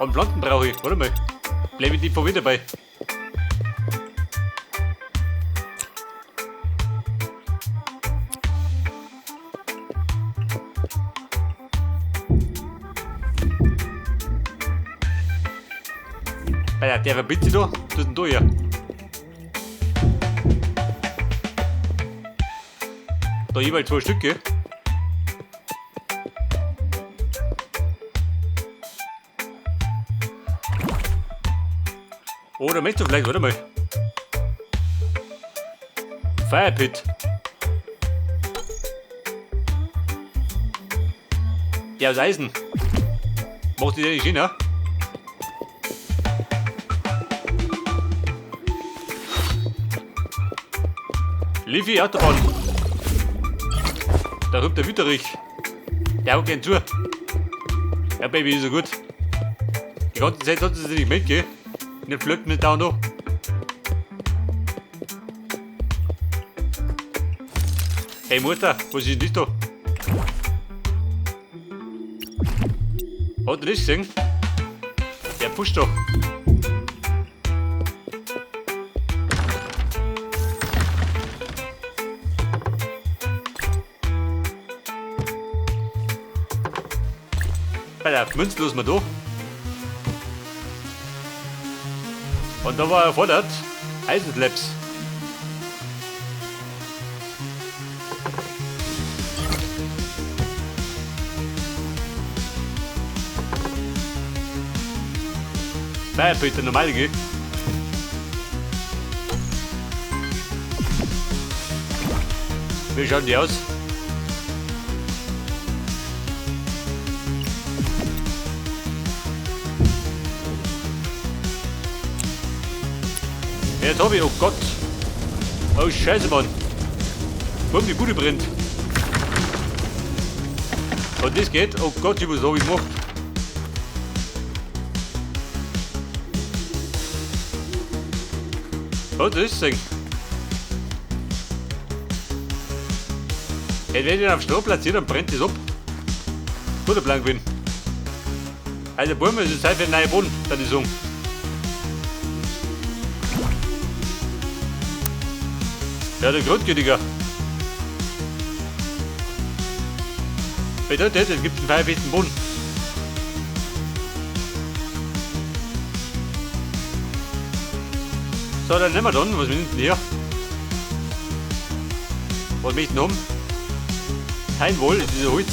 Einen Planten brauche ich. Warte mal. Bleib ich die von wieder dabei. Bei der Bitte da, das ist denn da ja. Da jeweils zwei Stücke. Oder möchtest du vielleicht, warte mal. Firepit. Der aus Eisen. Macht die denn nicht hin, ne? Liffy Autobahn. Da kommt der Wüterich. Der haut gern zu. Ja, Baby, ist so gut. Die ganze Zeit hat sie sich nicht mitgehen. Nicht flirten nicht da und da. Hey Mutter, was ist denn das da? Hat er das gesehen? Der pusht da. Bei der Münze los wir da. Und da war erfordert Eisenslabs. Firepit, der normale geht. Wie schauen die aus? Ja, Tobi, oh Gott. Oh Scheiße, Mann. Warum die Bude brennt. Und das geht? Oh Gott, was hab ich gemacht? Oh, das ist das Ding. Hey, wenn ich ihn auf Stroh platziere, dann brennt das ab. Guter Plan gewesen. Also Bäume, es ist Zeit für einen neuen Boden, dann ich sagen. Ja, der Grundgütiger. Bedeutet, es gibt einen feierfesten Boden. So, dann nehmen wir dann. Was wir denn hier? Was möchten wir haben? Kein Wohl, das ist ein Holz.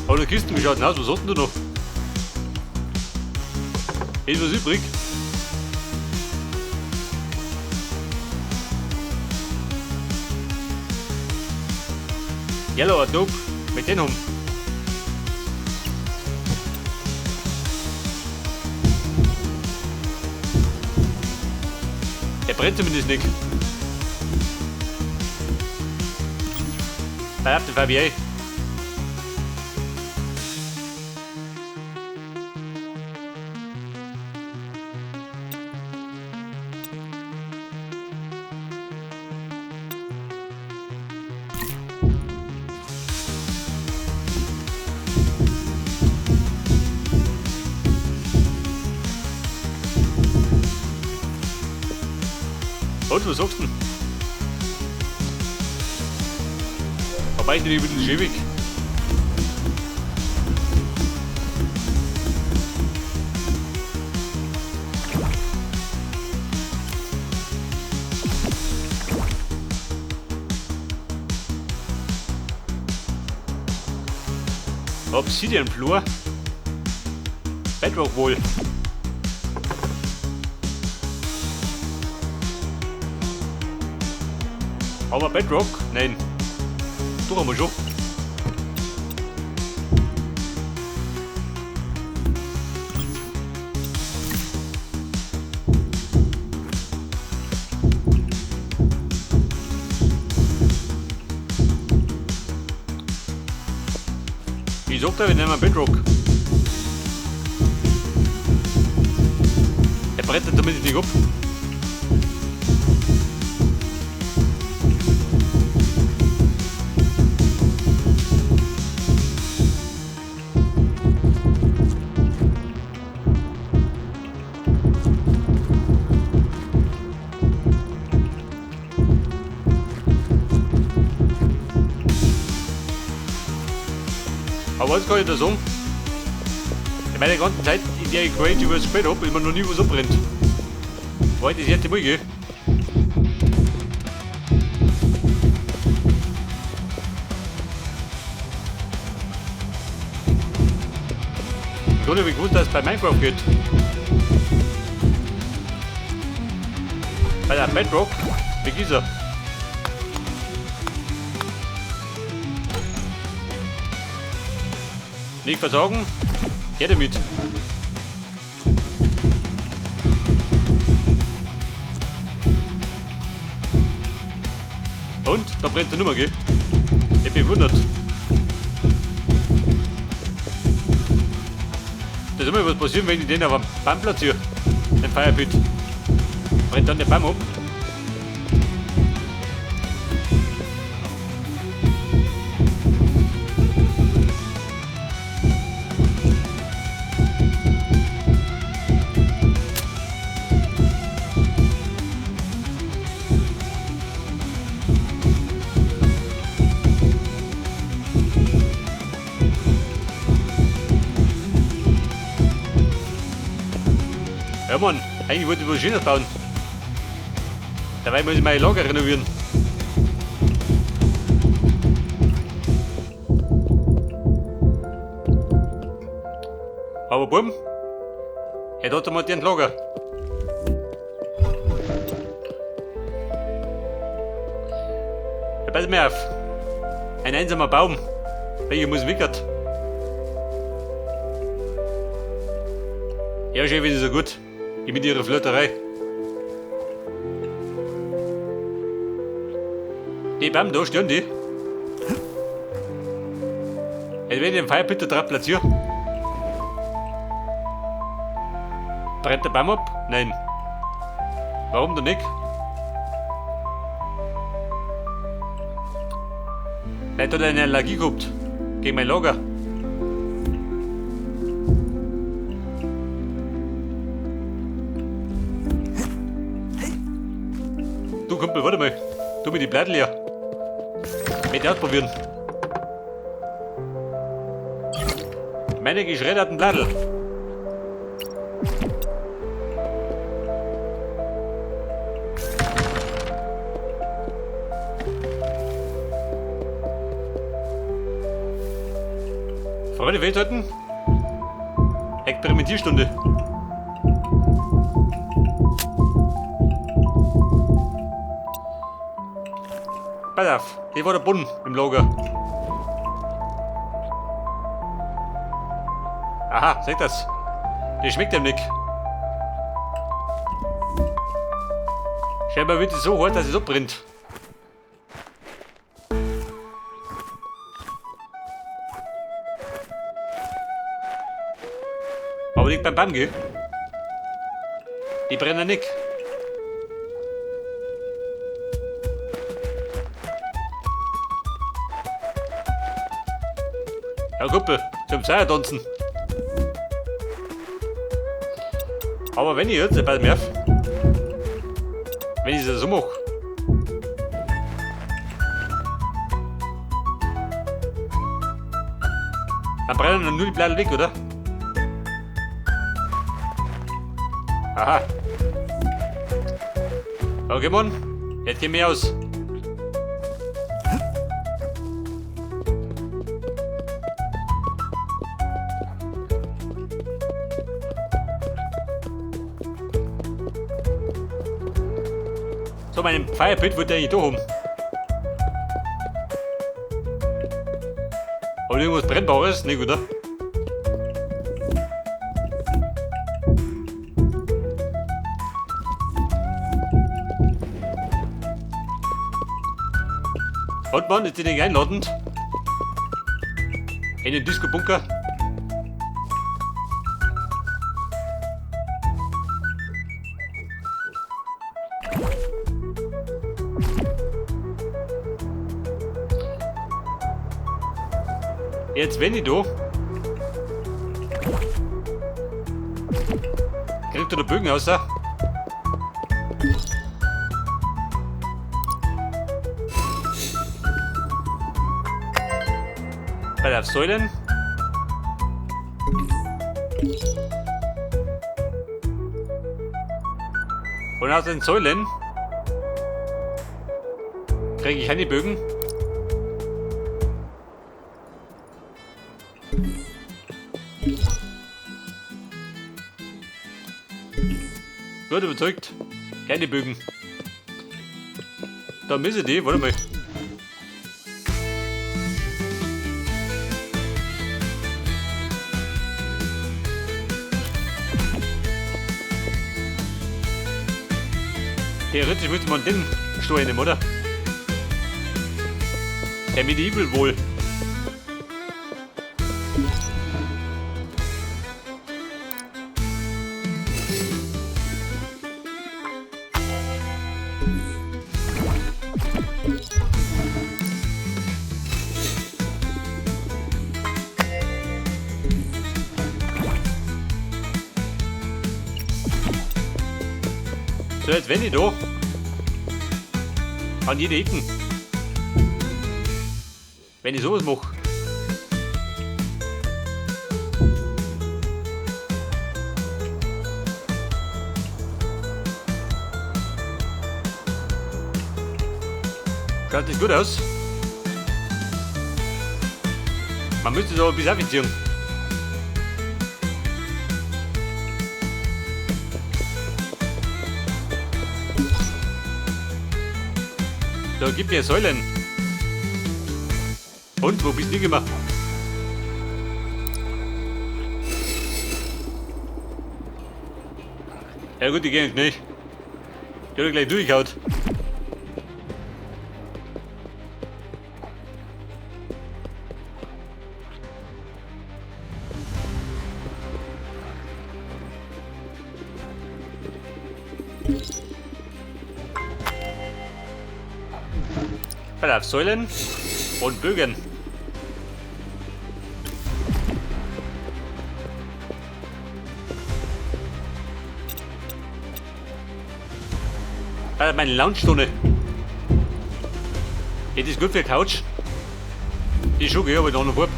Oh, die Kisten, wie schaut denn aus? Was hast denn du noch? Ist was übrig? Yellow Adobe mit den um. Der brennt zumindest nicht. Bleib der Fabier. Und was sagst du denn? Wobei ich nicht ein bisschen schäbig. Obsidian Floor. Bedrock wohl. Aber Bedrock? Nein. Doch haben wir schon. Ich sag da, wir nehmen Bedrock. Er brennt damit nicht ab. Aber was kann ich da sagen? In meiner ganzen Zeit, in der ich Creative Worlds gespielt habe, ist mir noch nie was abbrennt. War das erste Mal, gell? Ich habe nicht gewusst, dass es bei Minecraft geht. Bei der Bedrock, wie ist er? Nicht versagen, her damit. Und? Da brennt der Nummer, gell? Ich bin wundert. Da ist immer was passiert, wenn ich den auf einem Baum platziere. Den Firepit. Brennt dann der Baum ab. Ja Mann, eigentlich wollte ich was Schönes bauen. Dabei muss ich mein Lager renovieren. Aber bumm, er hat mal den Lager. Ja, pass mir auf. Ein einsamer Baum, welcher muss wickert. Ja, Chef, ist ja gut. Ich mit ihrer Flirterei. Die Baum da, stören die? Jetzt wenn ich den Firepit da drauf platziere. Brennt der Baum ab? Nein. Warum denn nicht? Vielleicht hat er eine Allergie gehabt. Gegen mein Lager. Du Kumpel, warte mal. Du mit die Blätter leer. Möchte ich ausprobieren. Meine geschredderten Blätter. Freunde, festhalten. Experimentierstunde. Pass auf, hier war der Boden im Lager. Aha, seht das? Der schmeckt dem nicht. Scheinbar wird es so hart, dass es abbrennt. Aber nicht beim Baum, gell? Die brennen nicht. Ja, Kumpel, zum Feuer tanzen. Aber wenn ich jetzt, pass mir auf, wenn ich das so mache, dann brennen nur die Blätter weg, oder? Aha. Okay, Mann, jetzt gehen wir aus. So, meinen Firepit wollte ich eigentlich da haben. Aber irgendwas Brennbares? Nicht, oder? Und Mann, ist die nicht einladend? In den Disco-Bunker? Jetzt wenn ich da. Kriegt er den Bögen raus? Bei der Säulen. Und aus den Säulen kriege ich keine Bögen. Gut überzeugt. Keine Bögen. Da müssen die, warte mal. Theoretisch müsste man den Stuhl nehmen, oder? Der Medieval wohl. So, jetzt wenn ich da an jede Ecken. Wenn ich sowas mache. Schaut das gut aus? Man müsste da ein bisschen aufziehen. Da gib mir Säulen. Und wo bist du gemacht? Ja gut, die gehen jetzt nicht. Die hat gleich durchgehaut. Pass auf, Säulen und Bögen. Pass auf, meine Lounge-Stunde. Das ist gut für die Couch. Die Schuhe aber da noch ab.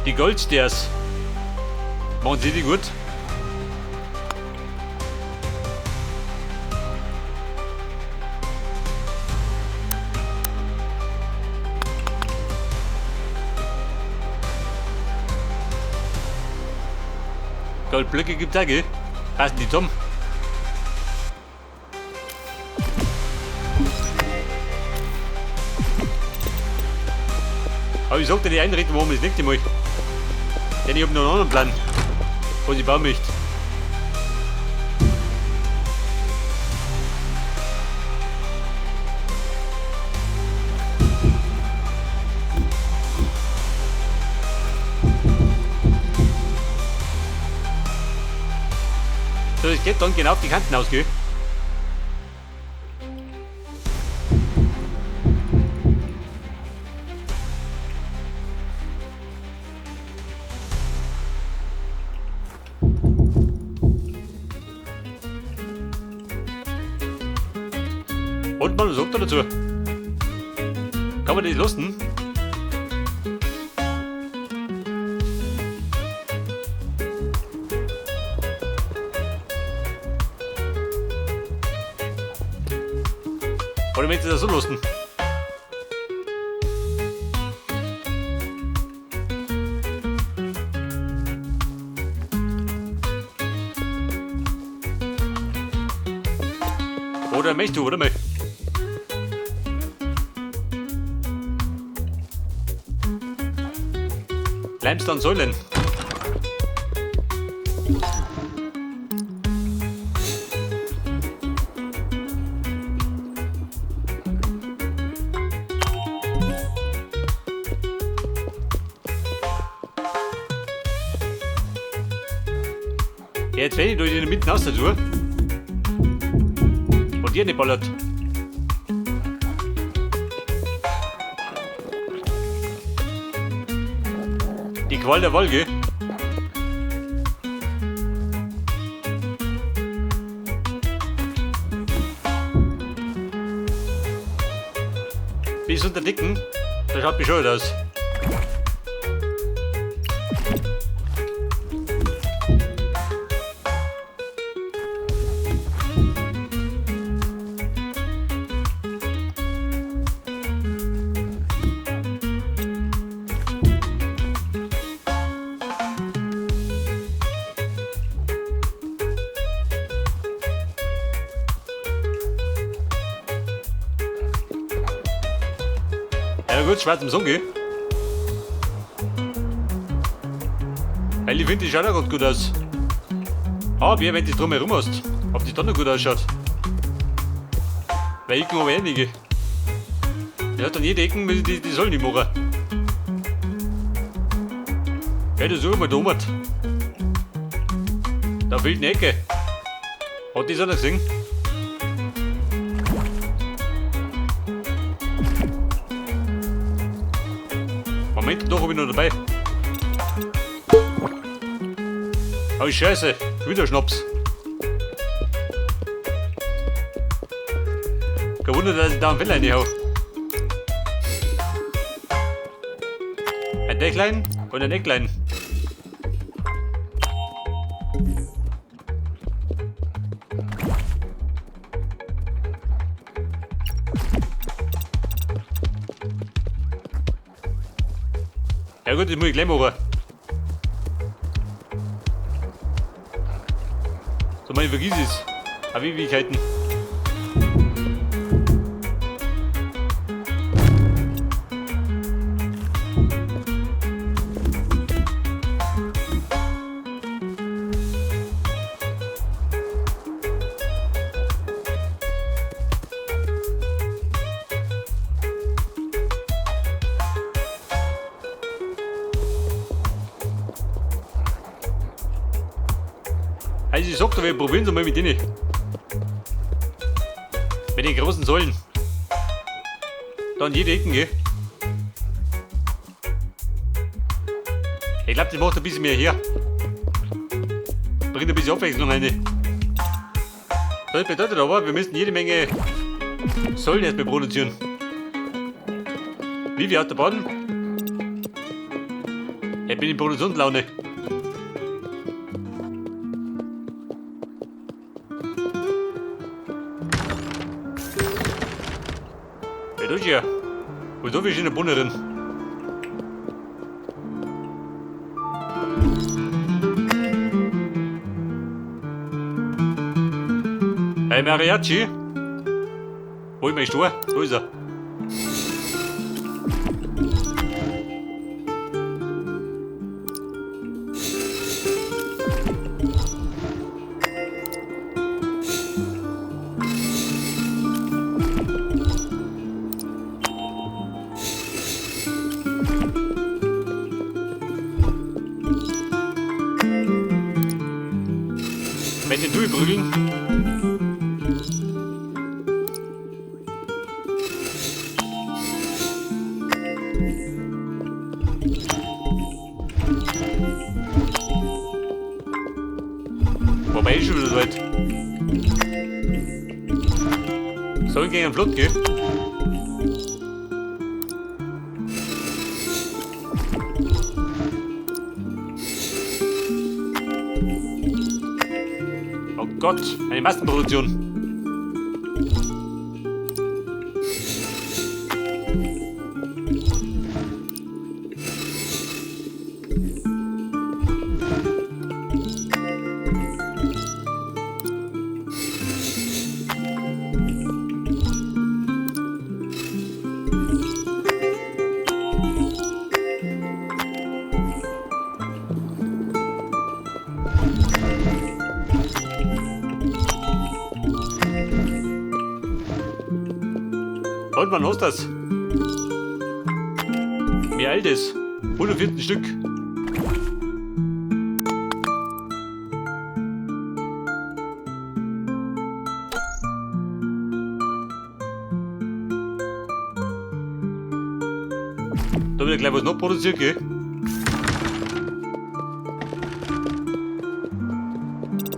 Die Goldstairs. Machen sie die gut? Goldblöcke gibt's auch, gell? Passen die zusammen? Aber ich sollte die Einrichtung machen wir das nächste Mal. Denn ich hab noch einen anderen Plan, was ich bauen möchte. So, es geht dann genau auf die Kanten aus, gell? Und man sagt da dazu. Kann man das lassen? Oder möchtest du das so lassen? Oder möchtest du, oder mal? Limestone Säulen. Ja, jetzt werde ich durch den mitten aus dazu. Und die nicht ballert. Die Qual der Wahl, gell? Weil das unterdecken, das schaut bescheuert aus. Ja gut, schwer zum Sagen, gell? Weil ich finde, die schaut auch grad gut aus. Aber wenn du das drumherum hast, ob die dann noch gut ausschaut. Weil ich habe einige. Ja, dann jede Ecken, die sollen nicht machen. Ja, das suchen wir da oben. Da fehlt eine Ecke. Hat das einer gesehen? Moment, doch hab ich noch dabei. Oh Scheiße, wieder Schnaps. Kein Wunder, dass ich da einen Fell reinhau. Ein Dächlein und ein Ecklein. Ja gut, das muss ich gleich machen. So, man, ich vergiss es. Aber Ewigkeiten. Also ich sag doch, wir probieren es mal mit denen. Mit den großen Säulen. Da an jede Ecken, gell? Ich glaub, das macht ein bisschen mehr her. Bringt ein bisschen Abwechslung rein. Das bedeutet aber, wir müssen jede Menge Säulen erstmal produzieren. Wie viel hat der Bahn? Ich bin in Produktionslaune. Ja, und so wie in der Bunnerin. Hey Mariachi! Wo ist mein Stuhl? Da ist er. Wenn den durchprügeln. Wobei ist schon wieder so weit. Soll gegen den Flott gehen? Oh Gott, eine Massenproduktion. Und wann hast du das? Wie alt ist? 114 Stück. Da wird gleich was noch produziert, gell?